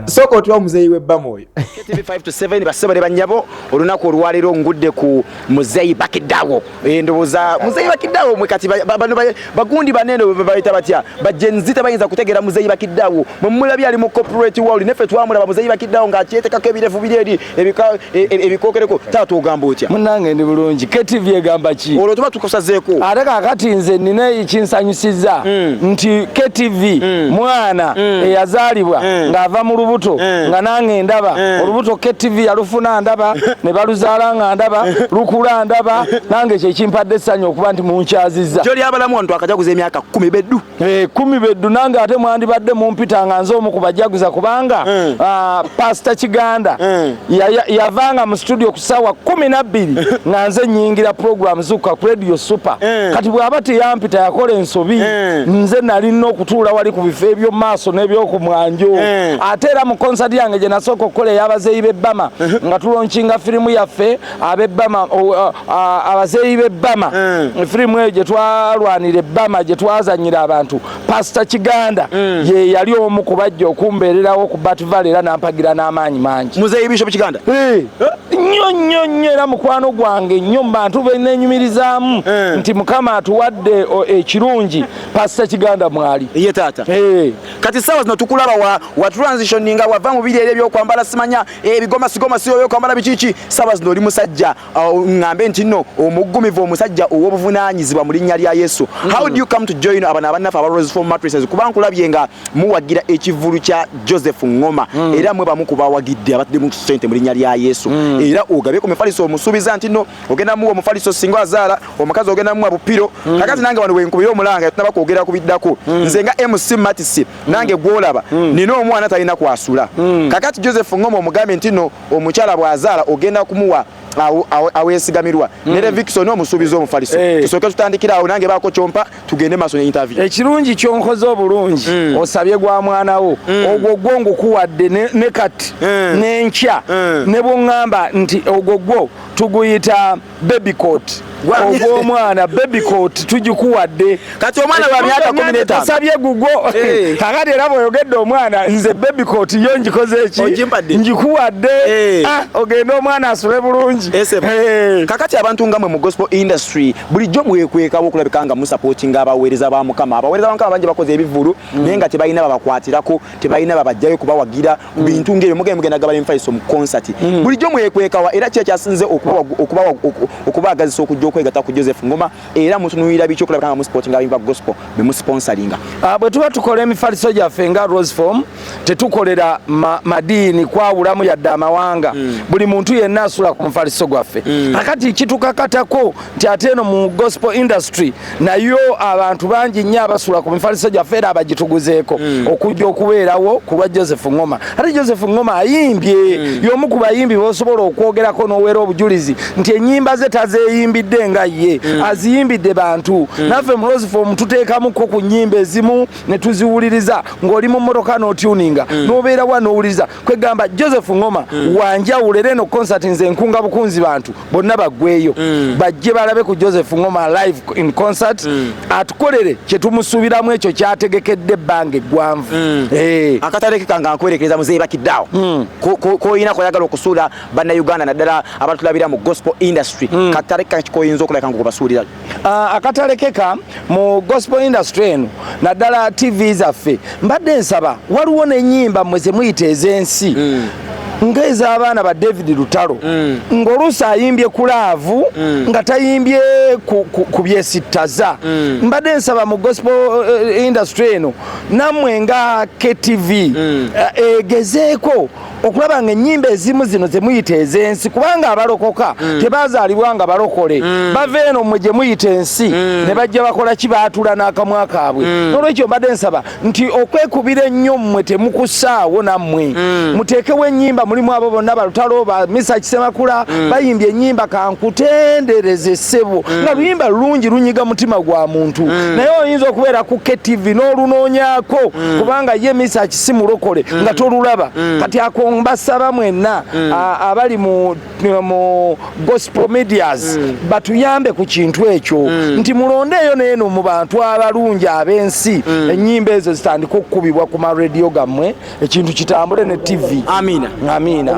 Sooka otuwa muzeeyi w'ebbama oyo. KTV 5 to 7, bassebo ne bannyabo, olunaku olwaleero ngudde ku muzeeyi Bakiddawo. Ndowooza muzeeyi Bakiddawo mwe kati bano bagundi banene bayita batya, ba Gen Z tebayinza kutegeera muzeeyi Bakiddawo. Mwe mulabye ali mu corporate world, neffe twamulaba muzeeyi Bakiddawo ng'akyetekako ebirevu biri eri ebikokereko. Taata, ogamba otya? Munange, ndi bulungi. KTV egamba ki? Olwo tuba tukusazeeko. Ate kakati nze nina ekinsanyusiza nti KTV mwana eyazaalibwa ng'ava mu lubuto nga nange ndaba olubuto. KTV yalufuna ndaba, ne baluzaala nga ndaba, lukula ndaba. Nange kyekimpadde essanyu okuba nti munkyazizza. Gyoli abalamu wano twakajaguza emyaka 10 beddu. 10 beddu. Nange ate mwandibadde mumpita nga nze omu ku bajaguza, kubanga Pasita Kiganda yavanga mu studio ku ssaawa 12 nga nze nyingira program Zuka ku Radio Super. Kati bw'aba teyampita, yakola ensobi. Nze nalina okutuula wali ku bifo eby'omu maaso n'ebyokumwanjo. Ate era mu konsati yange gye nasooka okukola ey'abazeeyi b'ebbama, nga tulaunchinga firimu yaffe ab'ebbama, abazeeyi b'ebbama, firimu eyo gye twalwanira ebbama, gye twazanyira abantu, Pasita Kiganda ye yali omu ku bajja okumbeererawo ku Bat Valley, era nampagira n'amaanyi mangi. Muzeeyi Bishop Kiganda? Nnyo nnyo nnyo, era mukwano gwange nnyo mu bantu benenyumirizaamu nti Mukama atuwadde ekirungi, Pasita Kiganda mwali. Ye taata. Kati saawa zino tukulaba wa transitioninga, wava mu biri eri ebyokwambala, simanya ebigoma sigoma si ebyokwambala bikiki. Saawa zino oli musajja, ŋŋambe nti nno omuggumivu, omusajja ow'obuvunaanyizibwa mu linnya lya Yesu. How do you come to join abano abannaffe aba Rose Foam Mattresses? Kuba nkulabye nga muwagira ekivvulu kya Joseph Ngoma, era mwe bamu ku bawagidde abataddemu ssente mu linnya lya Yesu, era ogabye ku mifaliso, omusuubiza nti nno ogenda muwa omufaliso singa azaala omukazi, ogenda muwa bupiro. Kakati nange wano wenkubira omulanga, tunaba kwogera ku biddako, nze nga MC Matisi, nange gwolaba nina omwana talina kwasula. Kakati Joseph Ngoma omugambye nti nno omukyala bw'azaala ogenda kumuwa aweesigamirwa, ne Levixone omusuubiza omufaliso. Tusooke tutandikire awo, nange baako kyompa, tugende maaso ne interview. Ekirungi kyonkoze obulungi, osabye gwa mwana wo, ogwo gwo ngukuwadde ne kati n'enkya ne bwoŋŋamba nti ogwo gwo tuguyita baby cot, ogw'omwana baby cot tugikuwadde. Kati omwana wa myaka 15. Osabye gugwo. Kakati era bw'oyogedde omwana, nze baby cot yo ngikoze eki? Ogimpadde. Ngikuwadde. Ah, ogende omwana asule bulungi. Esebo. Kakati abantu nga mwe mu gospel industry bulijjo mwekwekawo okulabika nga musupportinga abaweereza ba Mukama. Abaweereza ba Mukama bangi bakoze ebivvulu, naye nga tebalina babakwatirako, tebalina babajjayo kubawagira ku bintu ng'ebyo. Mugenda gabala emifaliso mu concert, bulijjo mwekwekawa? Era ki ekyasinze okubaagazisa okujja okwegatta ku Joseph Ngoma, era mutunuulira biki okulabika nga musupportinga abayimbi ba gospel bemusponsoringa? Ah, bwe tuba tukola emifaliso gyaffe nga Rose Foam, tetukolera madiini kwawulamu yadde amawanga. Buli muntu yenna asula ku mufaliso gwaffe. Kakati kitukakatako nti ate eno mu gospel industry nayo abantu bangi nnyo abasula ku mifaliso gyaffe, era abagituguzeeko okujja okubeerawo ku lwa Joseph Ngoma. Ate Joseph Ngoma ayimbye, y'omu ku bayimbi b'osobola okwogerako n'oweera obujulizi nti ennyimba ze tazeeyimbidde nga ye, aziyimbidde bantu. Naffe mu Rose Foam tuteekamuko ku nnyimba ezimu ne tuziwuliriza ng'oli mu mmotoka n'otuninga n'obeera wa n'owuliriza. Kwegamba Joseph Ngoma wanjawulo, era eno concert nze nkunga bukunzi bantu bonna baggweyo, bajje balabe ku Joseph Ngoma live in concert, atukolere kyetumusuubiramu, ekyo kyategekedde ebbanga eggwanvu. Akatalekeka nga nkwerekereza, muzeeyi Bakiddaawo, koyina koyagala okusuula Bannayuganda, naddala abatulabira mu gospel industry, katalekeka koyinza okulabika nga okubasuulira? Ah, akatalekeka mu gospel industry eno, naddala TV zaffe, mbadde nsaba waliwo n'ennyimba mmwe ze muyita ez'ensi ng'ez'abaana ba David Lutalo, ng'oluusi ayimbye ku love nga tayimbye ku byesittaza. Mbadde nsaba mu gospel industry eno, nammwe nga KTV egezeeko okulaba nga ennyimba ezimu zino zemuyita ez'ensi, kubanga abalokoka tebazaalibwa nga balokole, bava eno mmwe gye muyita ensi ne bajja bakola ki? Baatula n'akamwa kaabwe. N'olwekyo mbadde nsaba nti okwekubira ennyo mmwe temukusaawo, nammwe muteekewo ennyimba. Mulimu abo bonna balutalo ba Misa Kisemakula, bayimbye ennyimba "Kankutendereze Ssebo", nga luyimba lulungi, lunyiga mutima gwa muntu, naye oyinza okubeera ku KTV n'olunoonyaako, kubanga ye Misa Kisimulokole, nga tolulaba. Kati ako Mbasaba mwenna abali mu gospel medias batuyambe ku kintu ekyo nti mulondeeyo neeno mu bantu abalungi ab'ensi, ennyimba ezo zitandike okukubibwa ku marediyo gammwe, ekintu kitambule ne TV. Amina. Amina.